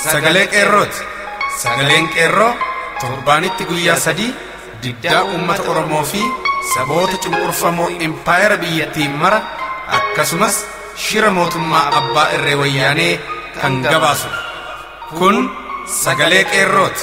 sagalee qeerrooti. Sagaleen qeerroo torbaanitti guyyaa 3 diddaa uummata Oromoo fi saboota cunqurfamoo impaayera biyyattii mara akkasumas shira mootummaa abbaa irree wayyaanee kan gabaasudha. Kun sagalee qeerrooti.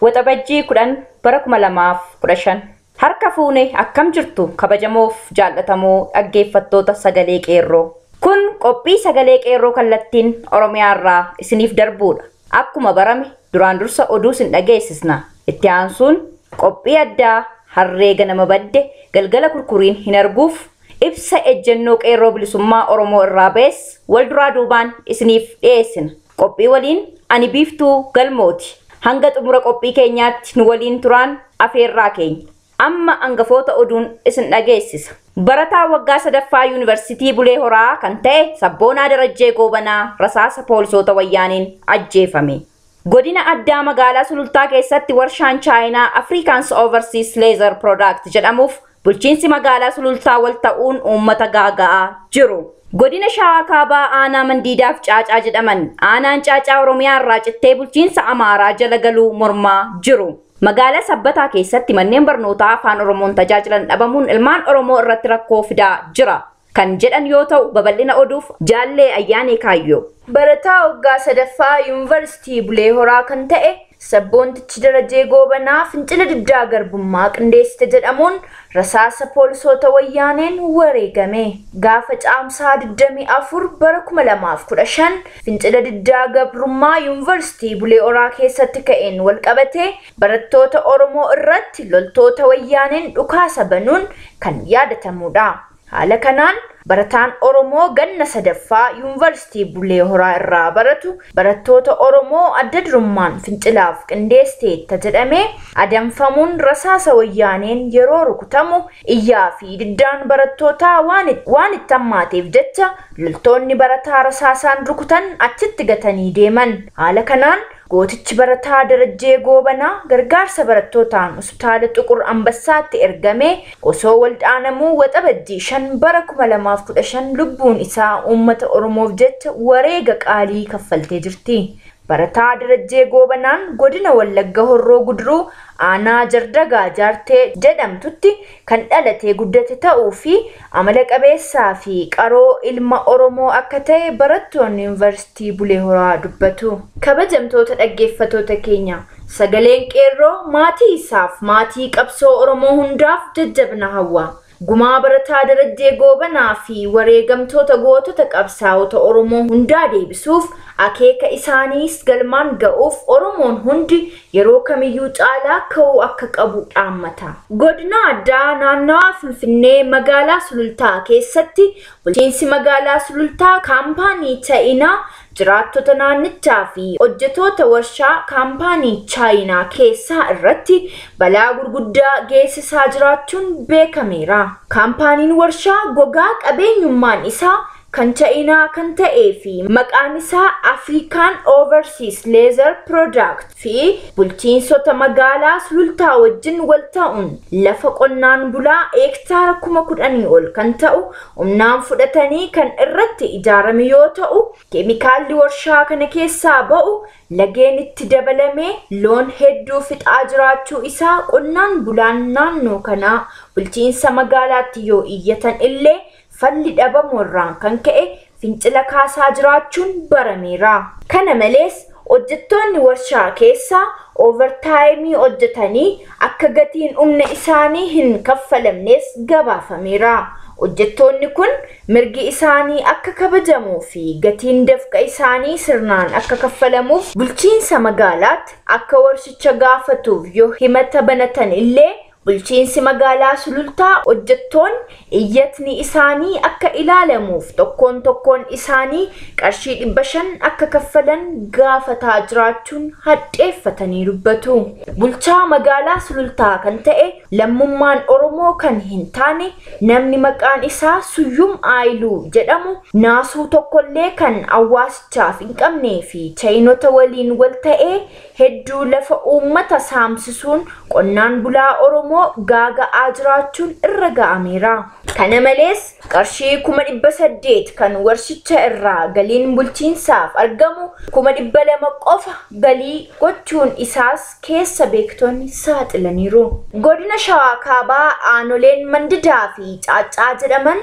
Waxabajjii 10 bara 2015 harka fuune akkam jirtu kabajamoof jaallatamoo dhaggeeffattoota sagalee qeerroo. Kun qophii sagalee qeerroo kallattiin Oromiyaa irraa isiniif darbuudha. Akkuma barame duraan dursa oduu isin dhageessisna. Itti aansuun qophii addaa harree ganama badde galgala kurkuriin hin arguuf ibsa ejjennoo qeerroo bilisummaa Oromoo irraa ba'es wal duraa duubaan isiniif dhiyeessina. Qophii waliin ani Biiftuu Galmooti. Hanga xumura qophii keenyaatti nu waliin turaan afeerraa keenya. Amma hangafoota oduun isin dhageessisa. Barataa waggaa 3ffaa Yuunivarsiitii Bulee Horaa kan ta'e Sabboonaa Darajjee Goobanaa rasaasa poolisoota wayyaaniin ajjeefame. Godina addaa magaalaa Sulultaa keessatti warshaan Chaayinaa Afrikaans Overseas Laser Product jedhamuuf bulchiinsi magaalaa Sulultaa wal ta'uun uummata gaaga'aa jiru. Godina Shawaa Kaabaa aanaa Mandiidaaf Caacaa jedhaman aanaan Caacaa Oromiyaa irraa cittee bulchiinsa Amaaraa jala galuu mormaa jiru. Magaalaa Sabbataa keessatti manneen barnootaa afaan Oromoon tajaajilan dhabamuun ilmaan Oromoo irratti rakkoo fidaa jira kan jedhan yoo ta'u babal'ina oduuf Jaallee Ayyaanee Kaayyoo. Barataa waggaa 3ffaa Yuunivarsiitii Bulee Horaa kan ta'e Sabboontichi Darajjee Goobanaa fincila diddaa garbummaa qindeessite jedhamuun rasaasa poolisoota wayyaaneen wareegame. Gaafa caamsaa 24 bara 2015 fincila diddaa gabrummaa Yuunivarsiitii Bulee Horaa keessatti ka'een walqabatee barattoota Oromoo irratti loltoota wayyaaneen dhukaasa banuun kan yaadatamudha. Haala kanaan barataan Oromoo ganna 3ffaa Yuunivarsiitii Bulee Horaa irraa baratu barattoota Oromoo adda durummaan fincilaaf qindeessiteetta jedhamee adamfamuun rasaasa wayyaaneen yeroo rukutamu iyyaa fi diddaan barattootaa waan itti hammaateef jecha loltoonni barataa rasaasaan rukutan achitti gatanii deeman. Haala kanaan gootichi barataa Darajjee Goobanaa gargaarsa barattootaan hospitaala Xuqur Ambassaatti ergamee osoo wal dhaanamuu waxabajjii 5 bara 2015 lubbuun isaa uummata Oromoof jecha wareega qaalii kaffaltee jirti. Barataa Darajjee Goobanaan godina Wallagga Horroo Guduruu aanaa Jardagaa Jaartee jedhamtutti kan dhalatee guddate ta'uu fi amala qabeessaa fi qaroo ilma Oromoo akka ta'e barattoonni Yuunivarsiitii Bulee Horaa dubbatu. Kabajamtoota dhaggeeffattoota keenya, sagaleen qeerroo maatii isaaf maatii qabsoo Oromoo hundaaf jajjabina hawwa. Gumaa barataa Darajjee Goobanaa fi wareegamtoota gootota qabsaa'ota Oromoo hundaa deebisuuf akeeka isaaniis galmaan ga'uuf Oromoon hundi yeroo kamiyyuu caalaa ka'uu akka qabu dhaammata. Godina addaa naannawaa Finfinnee magaalaa Sulultaa keessatti bulchiinsi magaalaa Sulultaa kaampaanii Chaayinaa jiraattota naannichaa fi hojjettoota warshaa kaampaanii Chaayinaa keessaa irratti balaa gurguddaa geessisaa jiraachuun beekameera. Kaampaaniin warshaa gogaa qabeenyummaan isaa kan Chaayinaa kan ta'ee fi maqaan isaa African Overseas Laser Product fi bulchiinsota magaalaa Sulultaa wajjin wal ta'uun lafa qonnaan bulaa hektaara 10,000 ol kan ta'u humnaan fudhatanii kan irratti ijaarame yoo ta'u keemikaalli warshaa kana keessaa ba'u lageen itti dabalamee loon hedduu fixaa jiraachuu isaa qonnaan bulaan naannoo kanaa bulchiinsa magaalaatti yoo iyyatan illee falli dhabamu irraan kan ka'e fincila kaasaa jiraachuun barameera. Kana malees hojjettoonni warshaa keessaa overtaayimii hojjetanii akka gatiin humna isaanii hin kaffalamnes gabaafameera. Hojjettoonni kun mirgi isaanii akka kabajamuu fi gatiin dafqa isaanii sirnaan akka kaffalamuuf bulchiinsa magaalaatti akka warshicha gaafatuuf yoo himata banatan illee Bulchiinsi magaalaa Sulultaa hojjettoonni iyyatni isaanii akka ilaalamuuf tokkoon tokkoon isaanii qarshii 500 akka kaffalan gaafataa jiraachuun hadheeffatanii dubbatu. Bulchaa magaalaa Sulultaa kan ta'e lammummaan Oromoo kan hin taane namni maqaan isaa Suyyum Aayiluu jedhamu naasuu tokkollee kan hawaasichaaf hin qabnee fi chaayinota waliin wal ta'ee hedduu lafa uummata saamsisuun qonnaan bulaa Oromoo gaaga'aa jiraachuun irra ga'ameera. Kana malees qarshii 800,000 kan warshicha irraa galiin bulchiinsaaf argamu 200,000 qofa galii gochuun isaas keessa beektonni saaxilaniiru. Godina Shawaa Kaabaa aanoleen Mandidaa fi Caaccaa jedhaman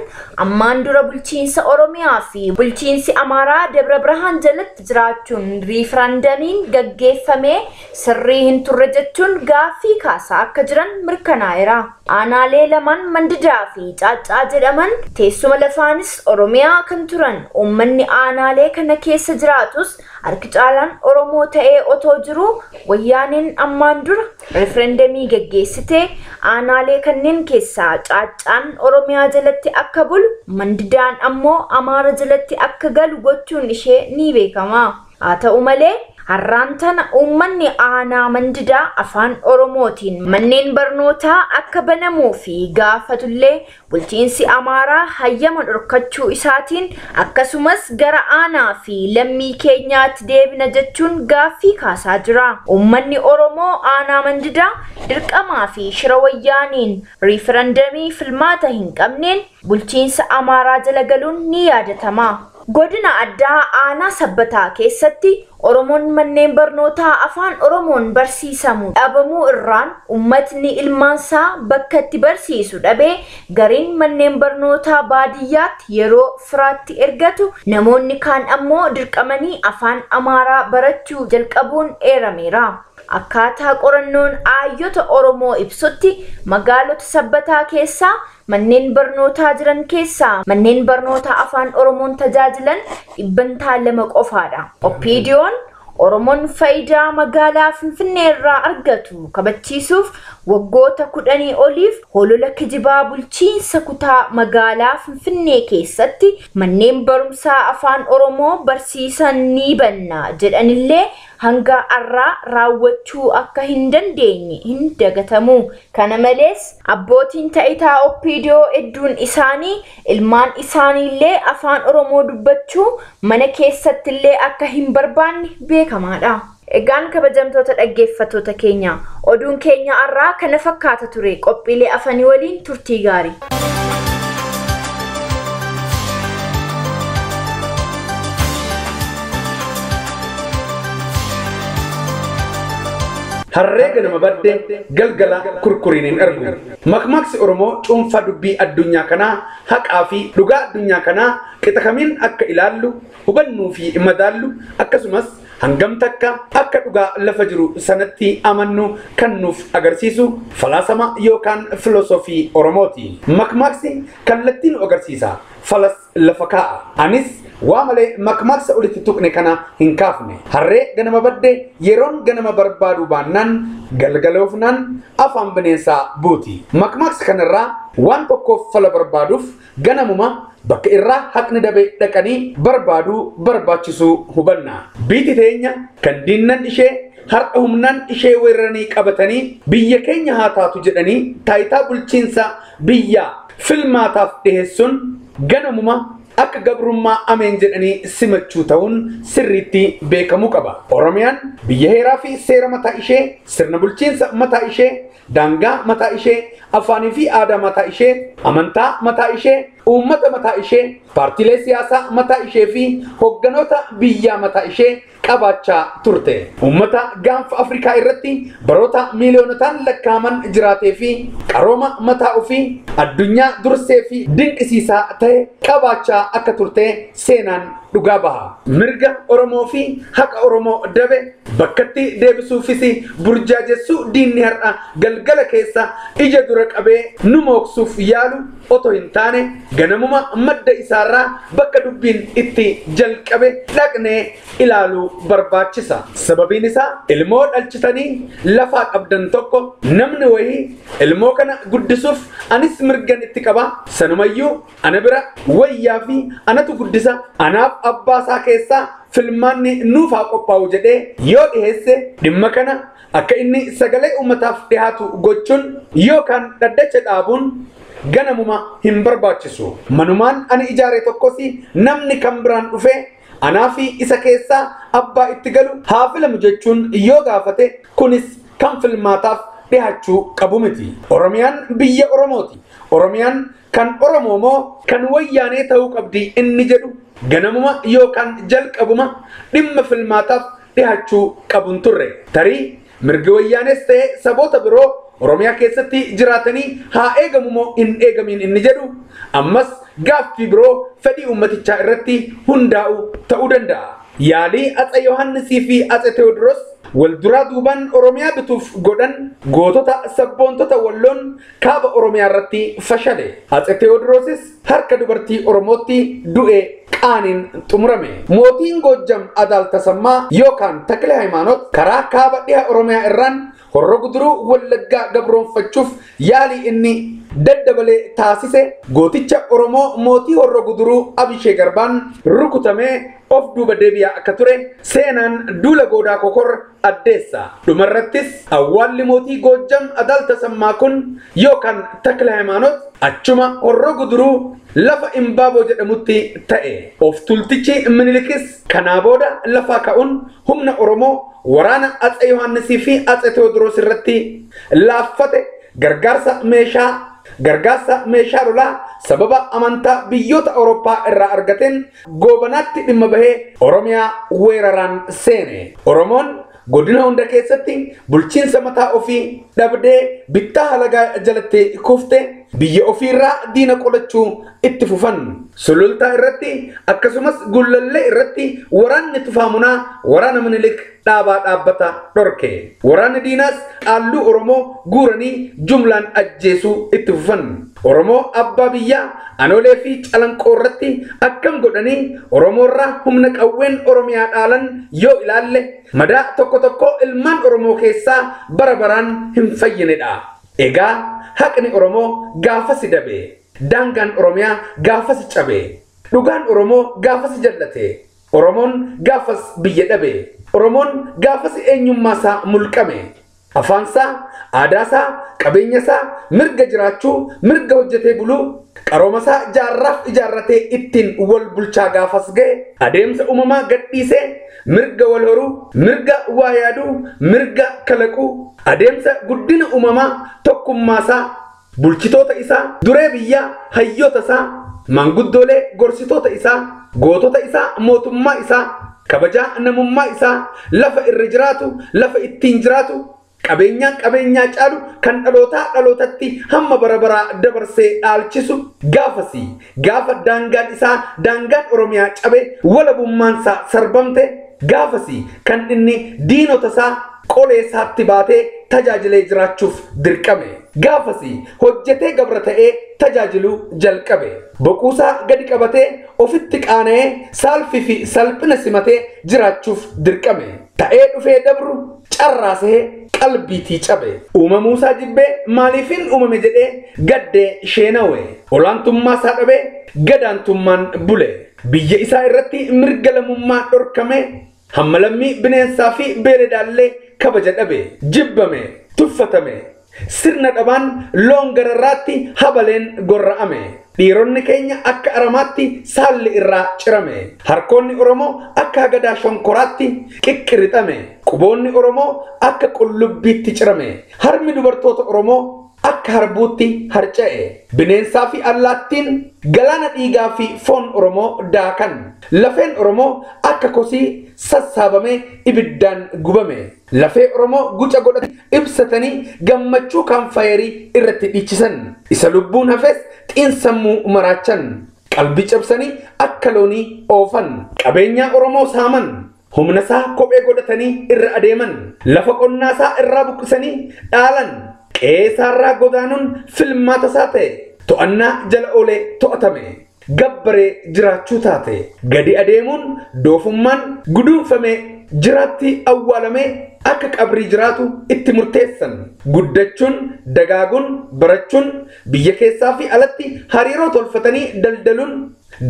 ammaan dura bulchiinsa Oromiyaa fi bulchiinsi Amaaraa Dabra Birhaan jalatti jiraachuun riifrandamiin gaggeeffamee sirrii hin turre jechuun gaaffii kaasaa akka jiran mirkanaa'eera. Aanaalee lamaan Mandidaa fi Caaccaa jedhaman teessuma lafaanis Oromiyaa kan turan uummanni aanaalee kana keessa jiraatus harki caalaan Oromoo ta'ee otoo jiru wayyaaneen ammaan dura referendamii gaggeessitee aanaalee kanneen keessaa Caaccaan Oromiyaa jalatti akka bulu Mandidaan ammoo Amaara jalatti akka galu gochuun ishee ni beekama. Haa ta'u malee har'aan tana uummanni aanaa Mandidaa afaan Oromootiin manneen barnootaa akka banamuu fi gaafatullee bulchiinsi Amaaraa hayyama dhorkachuu isaatiin akkasumas gara aanaa fi lammii keenyaatti deebina jechuun gaaffii kaasaa jira. Uummanni Oromoo aanaa Mandidaa dirqamaa fi shira wayyaaniin riifarandamii filmaata hin qabneen bulchiinsa Amaaraa jala galuun ni yaadatama. Godina addaa aanaa Sabbataa keessatti Oromoon manneen barnootaa afaan Oromoon barsiisamu dhabamuu irraan uummatni ilmaansaa bakka itti barsiisu dhabee gariin manneen barnootaa baadiyyaatti yeroo firaatti ergatu namoonni kaan ammoo dirqamanii afaan Amaaraa barachuu jalqabuun eerameera. Akkaataa qorannoon aayyota Oromoo ibsutti magaalota Sabbataa keessaa manneen barnootaa jiran keessaa manneen barnootaa afaan Oromoon tajaajilan 2% qofaadha. Oppiidiyoon Oromoon faayidaa magaalaa Finfinnee irraa argatu kabachiisuuf waggoota 10 oliif holola kijibaa bulchiinsa kutaa magaalaa Finfinnee keessatti manneen barumsaa afaan Oromoo barsiisan ni banna jedhanillee hanga har'aa raawwachuu akka hin dandeenye hin dagatamu. Kana malees abbootiin taayitaa Oppiidiyoo hedduun isaanii ilmaan isaaniillee afaan Oromoo dubbachuu mana keessattillee akka hin barbaanne beekamaadha. Egaan kabajamtoota dhaggeeffattoota keenya oduun keenya har'aa kana fakkaata ture. Qophiilee afanii waliin turtii gaarii. Harree ganama badde galgala kurkuriin hin argu. Makmaaksi Oromoo cuunfaa dubbii addunyaa kanaa haqaa fi dhugaa addunyaa kanaa qixa kamiin akka ilaallu hubannuu fi madaallu akkasumas hangam takka akka dhugaa lafa jiru sanatti amannu kan nuuf agarsiisu falaasama yookaan filosoofii Oromooti. Makmaaksi kallattii nu agarsiisa. Falas lafa kaa'a. Anis waa malee makmaaksa olitti tuqne kana hin kaafne. Harree ganama badde yeroon ganama barbaadu baannaan galgaloofnaan afaan bineensaa buuti. Makmaaksa kanarraa waan tokkoof fala barbaaduuf ganamuma bakka irraa haqni dabe dhaqanii barbaaduu barbaachisuu hubanna. Biiti teenya kan diinnan ishee har'a humnaan ishee weeraranii qabatanii biyya keenya haa taatu jedhanii taayitaa bulchiinsa biyyaa filmaataaf dhiheessuun ganamuma akka gabrummaa ameen jedhanii simachuu ta'uun sirriitti beekamuu qaba. Oromiyaan biyya heeraa fi seera mataa ishee, sirna bulchiinsa mataa ishee, daangaa mataa ishee, afaanii fi aadaa mataa ishee, amantaa mataa ishee, uummata mataa ishee, paartiilee siyaasaa mataa ishee fi hogganoota biyyaa mataa ishee qabaachaa turte. Uummata gaanfa Afrikaa irratti baroota miiliyoonotaan lakkaa'aman jiraatee fi qarooma mataa ofii addunyaa dursee fi dinqisiisaa ta'e qabaachaa akka turte seenaan dhugaa baha. Mirga Oromoo fi haqa Oromoo dabe bakkatti deebisuufis burjaajessuu diinni har'a galgala keessa ija dura qabee nu mooksuuf yaalu otoo hin taane ganamuma madda isaarraa bakka dubbiin itti jalqabe dhaqnee ilaaluu barbaachisa. Sababiin isaa ilmoo dhalchitanii lafaa qabdan tokko namni wayii ilmoo kana guddisuuf anis mirgan itti qaba, sanumayyuu ana bira wayyaa fi anatu guddisa, anaaf abbaasaa keessaa filmaanni nuuf haa qophaa'u jedhee yoo dhiheesse dhimma kana akka inni sagalee uummataaf dhihaatu gochuun yookaan dhaddacha dhaabuun ganamuma hin barbaachisu. Manumaan ani ijaare tokkos namni kan biraan dhufee anaa fi isa keessaa abbaa itti galu haa filamu jechuun yoo gaafate kunis kan filmaataaf dhihaachuu qabu miti. Oromiyaan biyya Oromooti. Oromiyaan kan Oromoo moo kan wayyaanee ta'uu qabdi inni jedhu ganamuma yookaan jalqabuma dhimma filmaataaf dhihaachuu qabu hin turre. Tarii mirgi wayyaanes ta'e saboota biroo Oromiyaa keessatti jiraatanii haa eegamu moo hin eegamiin inni jedhu ammas gaaffii biroo fedhii uummatichaa irratti hundaa'u ta'uu danda'a. Yaalii Atse Yohaannisii fi Atse Tewoodiroos wal duraa duubaan Oromiyaa bituuf godhan gootota sabboontota Walloon kaaba Oromiyaa irratti fashale. Atse Tewoodirosis harka dubartii Oromootti du'e qaaniin xumurame. Mootiin Goojjam Adaal Tasammaa yookaan Takle Hayimaanoot karaa kaaba dhiha Oromiyaa irraan Horro Guduruu Wallaggaa gabroonfachuuf yaalii inni daddabalee taasise gooticha Oromoo mootii Horro Guduruu Abishee Garbaan rukutamee of duuba deebi'aa akka ture seenaan duula goodaa kokor addeessa. Dhumarrattis awwaalli mootii Goojjam Adaal Tasammaa kun yookaan Takle Hayimaanoot achuma Horro Guduruu lafa Imbaaboo jedhamutti ta'e. Of tultichi Minilikis kanaa booda lafaa ka'uun humna Oromoo waraana Atse Yohaannisii fi Atse Tewoodiroos irratti laaffate gargaarsa meeshaa lolaa sababa amantaa biyyoota Awurooppaa irraa argateen goobanaatti dhimma bahee Oromiyaa weeraraan seene. Oromoon godina hunda keessatti bulchiinsa mataa ofii dhabdee bittaa halagaa jalatti kufte biyya ofiirraa diina qolachuu itti fufan. Sulultaa irratti akkasumas Gullallee irratti waraanni Tufaamunaa waraana Minilik dhaabaa dhaabbata dhorke. Waraanni diinaas qaalluu Oromoo guuranii jumlaan ajjeesuu itti fufan. Oromoo abbaa biyyaa Anolee fi Calanqoo irratti akkam godhanii Oromoorraa humna qawween Oromiyaa dhaalan yoo ilaalle madaa tokko tokko ilmaan Oromoo keessaa bara baraan hin fayyinedha. Egaa haqni Oromoo gaafasi dabe, daangaan Oromiyaa gaafasi cabe, dhugaan Oromoo gaafasi jallate, Oromoon gaafas biyya dhabe, Oromoon gaafas eenyummaasaa mulqame. Afaansaa, aadaasaa, qabeenyasaa, mirga jiraachuu, mirga hojjetee buluu, qaroomasaa jaarraaf ijaarratee ittiin wal bulchaa gaafas ga'e, adeemsa uumamaa gadhiisee mirga wal horuu, mirga waa yaaduu, mirga kalaquu, adeemsa guddina uumamaa tokkummaasaa, bulchitoota isaa, duree biyyaa, hayyoota isaa, maanguddoolee gorsitoota isaa, gootota isaa, mootummaa isaa, kabajaa namummaa isaa, lafa irra jiraatu, lafa ittiin jiraatu, qabeenyaan qabeenyaa caalu kan dhalootaa dhalootatti hamma bara baraa dabarsee dhaalchisu gaafasi gaafa daangaan isaa daangaan Oromiyaa cabe walabummaan isaa sarbamte gaafasi kan inni diinota isaa qolee isaatti baatee tajaajilee jiraachuuf dirqame. Gaafasi hojjetee gabra ta'ee tajaajiluu jalqabe. Boquusaa gadi qabatee ofitti qaana'ee saalfii fi salphina simatee jiraachuuf dirqame. Ta'ee dhufee dabru carraasee qalbiitii cabe. Uumamuusaa jibbee maaliifin uumame jedhee gaddee sheenawe. Olaantummaa isaa dhabee gadaantummaan bule. Biyya isaa irratti mirga lammummaa dhorkame. Hamma lammii bineensaa fi beeladaallee kabaja dhabe, jibbame, tuffatame. Sirna dhabaan loon gararraatti habaleen gorra'ame. Dhiironni keenya akka aramaatti saalli irraa cirame. Harkoonni Oromoo akka hagadaa shonkoraatti qiqqirixame. Quboonni Oromoo akka qullubbiitti cirame. Harmi dubartoota Oromoo akka harbuutti harca'e. Bineensaa fi allaattiin galaana dhiigaa fi foon Oromoo daakan. Lafeen Oromoo akka kosii sassaabamee ibiddaan gubame. Lafee Oromoo guca godhatan ibsatanii gammachuu kaanfayerii irratti dhiichisan. Isa lubbuun hafes xiinsammuu maraachan. Qalbii cabsanii akka loonii oofan. Qabeenyaa Oromoo saaman. Humna isaa kophee godhatanii irra adeeman. Lafa qonnaa isaa irraa buqqisanii dhaalan. Qe'ee isaarraa godaanuun filmaata isaa ta'e. To'annaa jala oolee to'atame. Gabbaree jiraachuu taate. Gadi adeemuun doofummaan guduunfamee jiraatti awwaalamee akka qabrii jiraatu itti murteessan. Guddachuun, dagaaguun, barachuun, biyya keessaa fi alatti hariiroo tolfatanii daldaluun,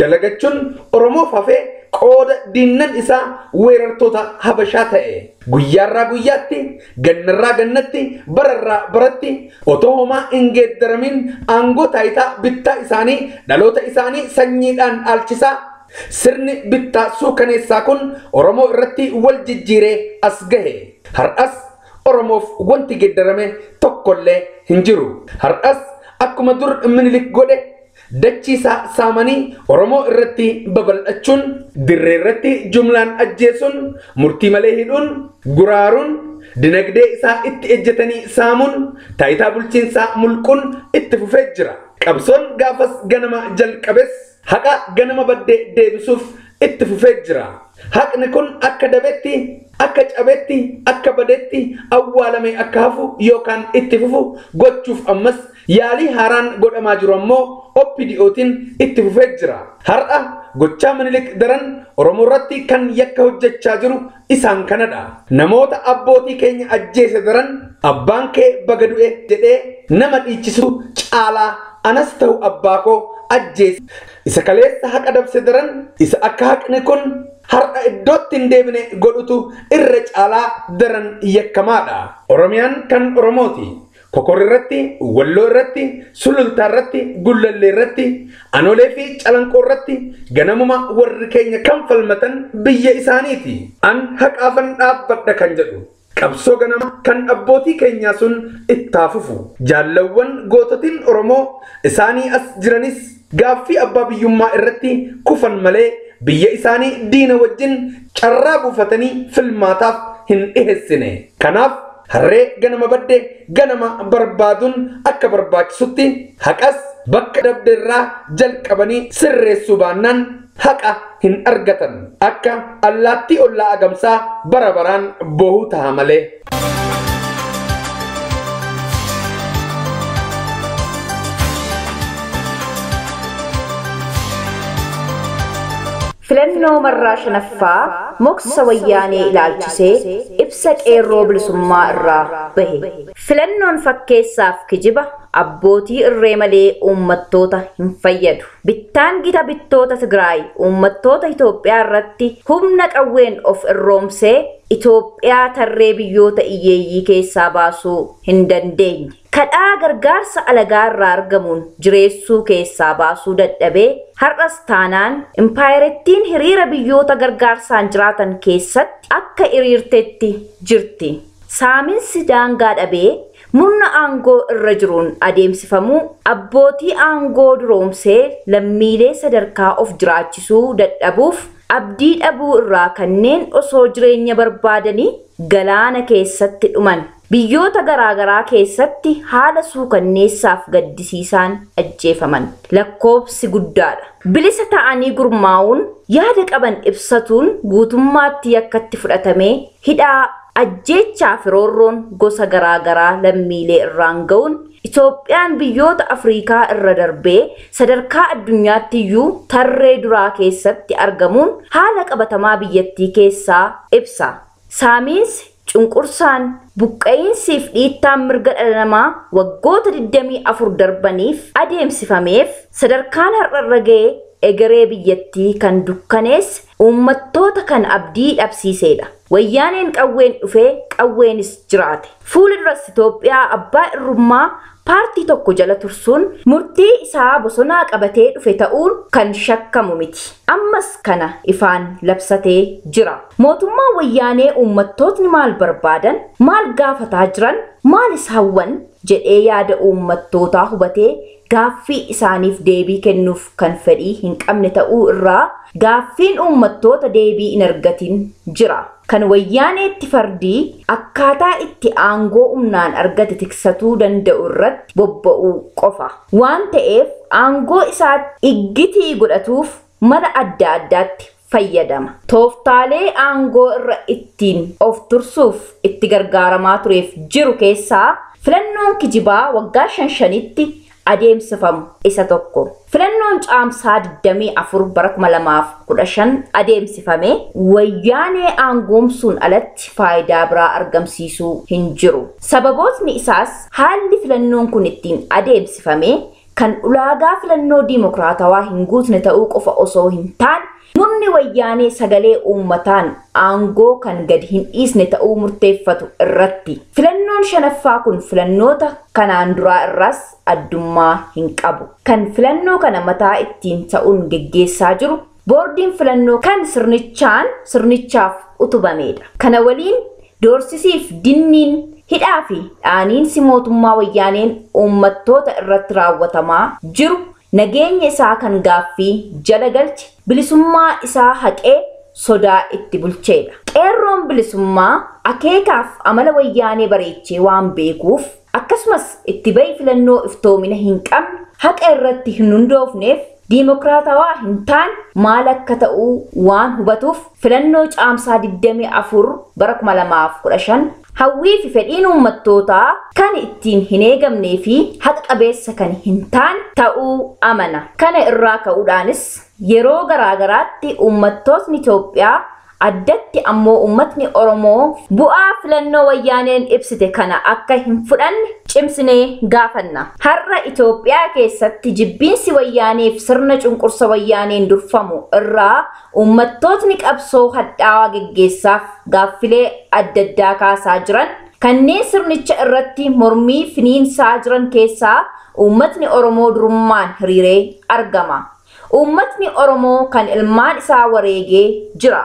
dalagachuun Oromoof hafee qooda diinnan isaa weerartoota Habashaa ta'e. Guyyaarraa guyyaatti, gannarraa gannatti, bararraa baratti otoo homaa hin geeddaramin aangoo taayitaa bittaa isaanii dhaloota isaanii sanyiidhaan dhaalchisaa sirni bittaa suukaneessaa kun Oromoo irratti wal jijjiiree as gahe. Har'as Oromoof wanti geeddarame tokkollee hin jiru. Har'as akkuma dur Minilik godhe dachiisaa saamanii Oromoo irratti babal'achuun, dirree irratti jumlaan ajjeesuun, murtii malee hidhuun, guraaruun, dinagdee isaa itti ejjetanii saamuun, taayitaa bulchiinsaa mulquun itti fufee jira. Qabsoon gaafas ganama jalqabes haqa ganama baddee deebisuuf itti fufee jira. Haqni kun akka dabetti, akka cabetti, akka badetti awwaalamee akka hafu yookaan itti fufu gochuuf ammas yaalii haaraan godhamaa jiru ammoo OPDOtiin itti fufee jira. Har'a gochaa Minilik daran Oromoo irratti kan yakka hojjechaa jiru isaan kanadha. Namoota abbootii keenya ajjeese daran abbaan kee baga du'e jedhee nama dhiichisu caalaa anas ta'u abbaa koo ajjeese. Isa kaleessa haqa dabse daran isa akka haqni kun har'a iddootti hin deebine godhutu irra caalaa daran yakkamaadha. Oromiyaan kan Oromooti. Kokor irratti, Walloo irratti, Sulultaa irratti, Gullallee irratti, Anolee fi Calanqoo irratti ganamuma warri keenya kan falmatan biyya isaaniiti. An haqaafan dhaabbadha kan jedhu. Qabsoo ganama kan abbootii keenyaa sun itti fufu. Jaallawwan goototiin Oromoo isaanii as jiranis gaaffii abbaa biyyummaa irratti kufan malee biyya isaanii diina wajjin carraa buufatanii filmaataaf hin dhiheessine. Kanaaf harree ganama badde ganama barbaaduun akka barbaachisutti haqas bakka dabde irraa jalqabanii sirreessuu baannaan haqa hin argatan. Akka allaattii ollaa agamsaa bara baraan boohuu ta'a malee. Filannoo marraa shanaffaa moksa wayyaanee ilaalchisee ibsa qeerroo bilisummaa irraa bahe. Filannoon fakkeessaaf kijiba abbootii irree malee uummattoota hin fayyadu. Bittaan gita bittoota Tigraay uummattoota Itoophiyaa irratti humna qawween of irroomsee Itoophiyaa tarree biyyoota hiyyeeyyii keessaa baasuu hin dandeenye. Kadhaa gargaarsa alagaa irraa argamuun jireessuu keessaa baasuu dadhabee har'as taanaan impaayirettiin hiriira biyyoota gargaarsaan jiraatan keessatti akka hiriirtetti jirti. Saaminsi daangaa dhabee murna aangoo irra jiruun adeemsifamuu abbootii aangoo duroomsee lammiilee sadarkaa of jiraachisuu dadhabuuf abdii dhabuu irraa kanneen osoo jireenya barbaadanii galaana keessatti dhuman. Biyyoota garaagaraa keessatti haala suukanneessaaf gaddisiisaan ajjeefaman. Lakkoobsi guddaadha. Bilisa ta'anii gurmaa'uun yaada qaban ibsatuun guutummaatti yakkatti fudhatamee hidhaa ajjeechaa fi roorroon gosa garaagaraa lammiilee irraan ga'uun Itoophiyaan biyyoota Afriikaa irra darbee sadarkaa addunyaatti iyyuu tarree duraa keessatti argamuun haala qabatamaa biyyattii keessaa ibsa. Saamiinsi, cunqursaan, buqqa'iinsiif dhiittaan mirga dhala namaa waggoota 24 darbaniif adeemsifameef sadarkaan har'arra ga'e egeree biyyattii kan dukkaneesse uummattoota kan abdii dhabsiisedha. Wayyaaneen qawween dhufee qawweenis jiraate. Fuula duras Itoophiyaa abbaa irrummaa paartii tokko jala tursuun murtii isaa bosonaa qabatee dhufe ta'uun kan shakkamu miti. Ammas kana ifaan labsatee jira. Mootummaan wayyaanee uummattootni maal barbaadan, maal gaafataa jiran, maal hawwan jedhee yaada uummattootaa hubatee gaaffii isaaniif deebii kennuuf kan fedhii hin qabne ta'uu irraa gaaffiin uummattoota deebii hin argatin jira. Kan wayyaaneetti fardii akkaataa itti aangoo humnaan argate tiksatuu danda'u irratti bobba'uu qofa. Waan ta'eef aangoo isaa iggitii godhatuuf mala adda addaatti fayyadama. Tooftaalee aangoo irra ittiin of tursuuf itti gargaaramaa tureef jiru keessaa filannoon kijibaa waggaa 5-5tti adeemsifamu isa tokko. Filannoon caamsaa 24 bara 2015 adeemsifame wayyaanee aangoomsuun alatti faayidaa biraa argamsiisuu hin jiru. Sababootni isaas haalli filannoon kun ittiin adeemsifame kan ulaagaa filannoo diimokiraatawaa hin guutne ta'uu qofa osoo hin taane murni wayyaanee sagalee uummataan aangoo kan gadi hin dhiisne ta'uu murteeffatu irratti. Filannoon shanaffaa kun filannoota kanaan duraa irraas addummaa hin qabu. Kan filannoo kana mataa ittiin ta'uun geggeessaa jiru boordiin filannoo kan sirnichaaf utubamedha. Kana waliin doorsisiif dinniin hidhaa fi dhaaniinsi mootummaa wayyaaneen uummattoota irratti raawwatamaa jiru nageenya isaa kan gaaffii jala galche bilisummaa isaa haqee sodaa itti bulcheedha. Qeerroon bilisummaa akeekaaf amala wayyaanee bareechee waan beekuuf akkasumas itti bahi filannoo iftoomina hin qabne haqa irratti hin hundoofneef diimokiraatawaa hin taane maal akka ta'uu waan hubatuuf filannoo caamsaa 24 bara 2015 hawwii fi fedhiin uummattootaa kan ittiin hin eegamnee fi haqa qabeessa kan hin taane ta'uu amana. Kana irraa ka'uudhaanis yeroo garaagaraatti uummattootni Itoophiyaa addatti ammoo uummatni Oromoo bu'aa filannoo wayyaaneen ibsite kana akka hin fudhanne cimsinee gaafanna. Har'a Itoophiyaa keessatti jibbiinsi wayyaaneef sirna cunqursa wayyaaneen durfamu irraa uummattootni qabsoo hadhaawaa geggeessaaf gaaffilee adda addaa kaasaa jiran kanneen sirnicha irratti mormii finiinsaa jiran keessaa uummatni Oromoo durummaan hiriiree argama. Uummatni Oromoo kan ilmaan isaa wareegee jira.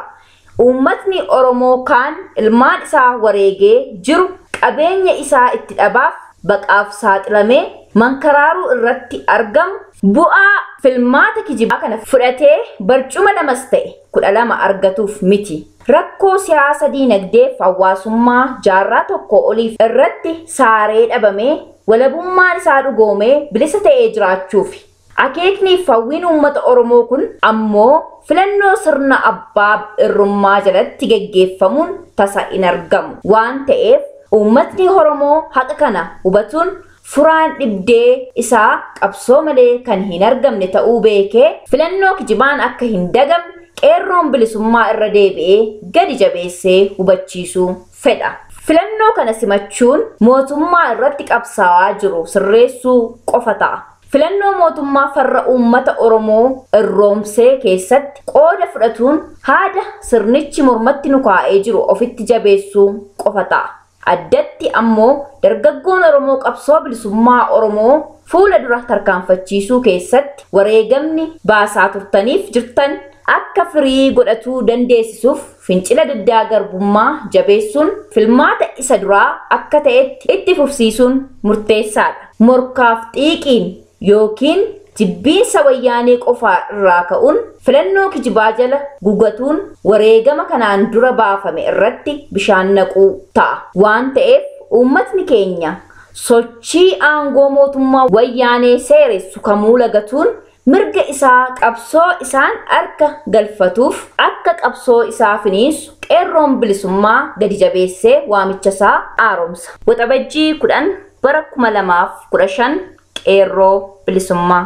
Uummatni Oromoo kan ilmaan isaa wareegee jiru qabeenya isaa itti dhabaaf baqaaf saaxilamee mankaraaruu irratti argamu bu'aa filmaata kijibaa kana fudhatee barcuma lamas ta'e 12 argatuuf miti. Rakkoo siyaasa diinagdeef hawaasummaa jaarraa tokko oliif irratti saaree dhabamee walabummaan isaa dhugoomee bilisa ta'ee jiraachuufi. Akeekni hawwiin uummata Oromoo kun ammoo filannoo sirna abbaa irrummaa jalatti geggeeffamuun tasa hin argamu. Waan ta'eef uummatni Oromoo haqa kana hubatuun furaan dhibdee isaa qabsoo malee kan hin argamne ta'uu beekee filannoo kijibaan akka hin dagamne qeerroon bilisummaa irra deebi'ee gadi jabeessee hubachiisuu fedha. Filannoo kana simachuun mootummaa irratti qabsaa'aa jiru sirreessuu qofa ta'a. Filannoo mootummaa farra uummata Oromoo irroomsee keessatti qooda fudhatuun haada sirnichi mormatti nu kaa'ee jiru ofitti jabeessuu qofa ta'a. Addatti ammoo dargaggoon Oromoo qabsoo bilisummaa Oromoo fuula dura tarkaanfachiisuu keessatti wareegamni baasaa turtaniif jirtan akka firii godhatuu dandeessisuuf fincila diddaa garbummaa jabeessuun filmaata isa duraa akka ta'etti itti fufsiisuun murteessaadha. Morkaaf xiiqiin yookiin jibbiinsa wayyaanee qofaa irraa ka'uun filannoo kijibaa jala gugatuun wareegama kanaan dura baafame irratti bishaan naquu ta'a. Waan ta'eef uummatni keenya sochii aangoo mootummaa wayyaanee seeressu kamuu lagatuun mirga isaa qabsoo isaan harka galfatuuf akka qabsoo isaa finiinsu qeerroon bilisummaa gadi jabeessee waamicha isaa haaromsa. Waxabajjii 10 bara 2015 qeerroo bilisummaa.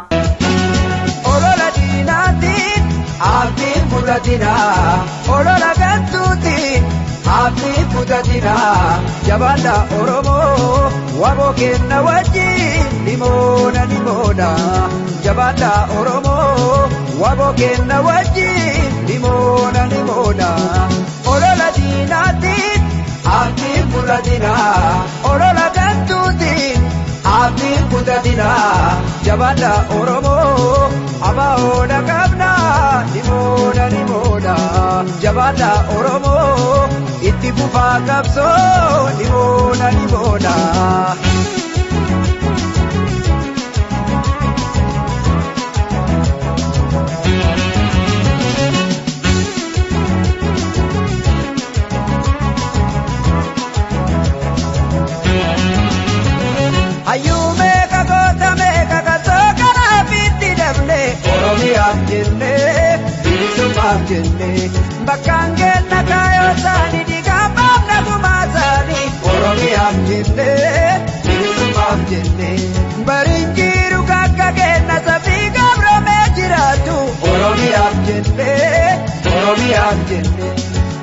Olola diinaatiin abdiin fudhatinaa, olola gantuutiin abdiin fudhatinaa. Jabaadhaa Oromoo waboo kenna wajjin ni moona ni moona. Jabaadhaa Oromoo waboo kenna wajjin ni moona ni moona. Olola diinaatiin abdiin fudhatinaa, olola gantuutiin abdiin fudhatinaa. Jabaadhaa Oromoo abaa'oodha qabnaa ni moona ni moona. Jabaadhaa Oromoo itti fufaa qabsoo ni moona ni moona. Oromiyaaf jennee bilisummaaf jennee barinjiiru kakka kenna safii gabroomee jiraatu Oromiyaaf jennee Oromiyaaf jennee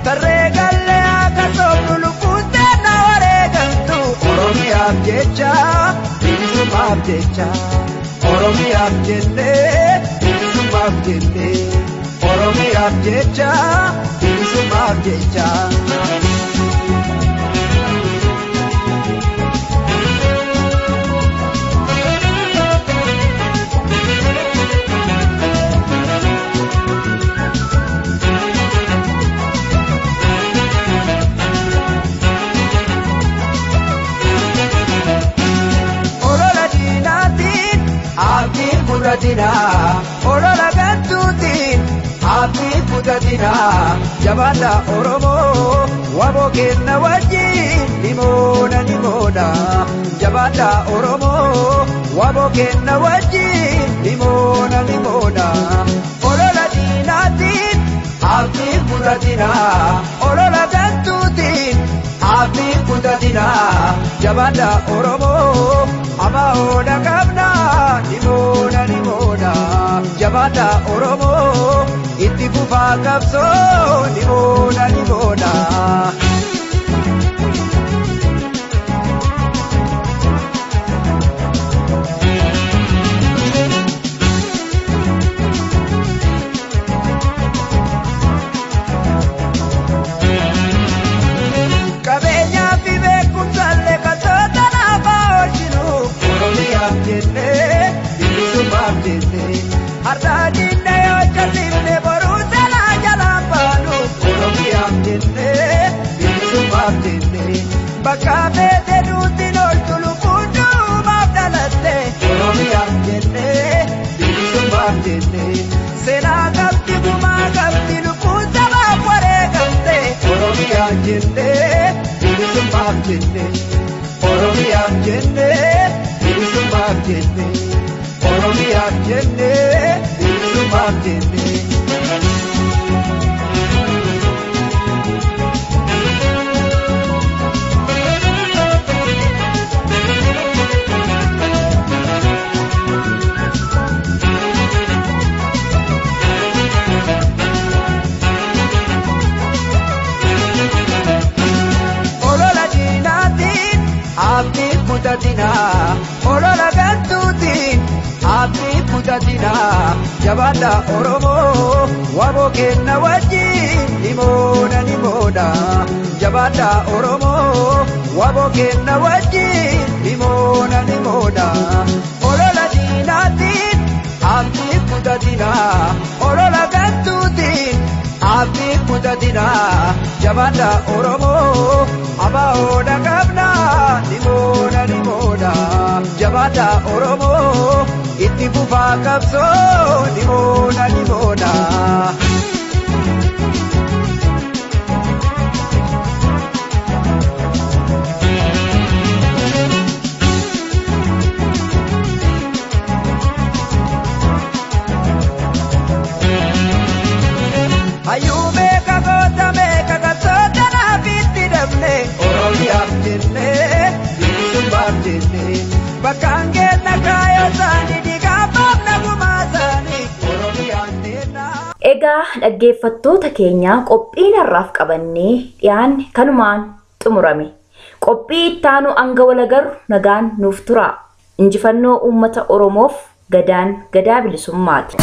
tarree gallee akka soofnu lubbuun teenna wareegamtu Oromiyaaf jecha bilisummaaf jecha Oromiyaaf jennee bilisummaaf jennee Oromiyaaf jecha bilisummaaf jecha. Olola gantuutiin abdii kutatina jabaata Oromoo waboo kenna wajjin nimoona nimoona jabaata Oromoo waboo kenna wajjin nimoona nimoona olola diinaatiin abdii kutatina olola gantuutiin abdii kutatina jabaata Oromoo amaoona qabna nimoona nimoona jabaata Oromoo itti fufaa qabsoo nimoona nimoona. Qabeenyaa fi beekumsaallee qabsoota laafaa oolchinu Oromiyaaf jennee bilisummaaf jennee har'aa diinna yoo jal'ifne boruu seelaa jalaan baanu Oromiyaaf jennee bilisummaaf jennee bakka feete duuti ooltu lubbuun duubaaf dhalatte Oromiyaaf jennee bilisummaaf jennee seenaa qabdi gumaa qabdi lubbuun sabaaf wareegamte Oromiyaaf jennee bilisummaaf jennee Oromiyaaf jennee bilisummaaf jennee Oromiyaaf jennee bilisummaaf jennee. Olola diinaatiin abdii kutatina olola gantuutiin abdii kutatina jabaata Oromoo waboo kenna wajjin nimoona nimoona jabaata Oromoo waboo kenna wajjin nimoona nimoona olola diinaatiin abdii kutatina olola gantuutiin abdii kutatina jabaata Oromoo abaoona qabna nimoona nimoona jabaata Oromoo itti fufaa qabsoo nimoona nimoona. Hayyuu meeqa goota meeqa qabsoota laafiitti dabne Oromiyaaf jennee bilisummaaf jennee bakkaan kenna kaayoo isaanii dhiigaaf nagumaa isaanii Oromiyaan deemna. Egaa dhaggeeffattoota keenya qophii har'aaf qabannee dhiyaanne kanumaan xumurame. Qophii ittaanu hanga walagarru nagaan nuuf tura. Injifannoo uummata Oromoof gadaan gadaa bilisummaati.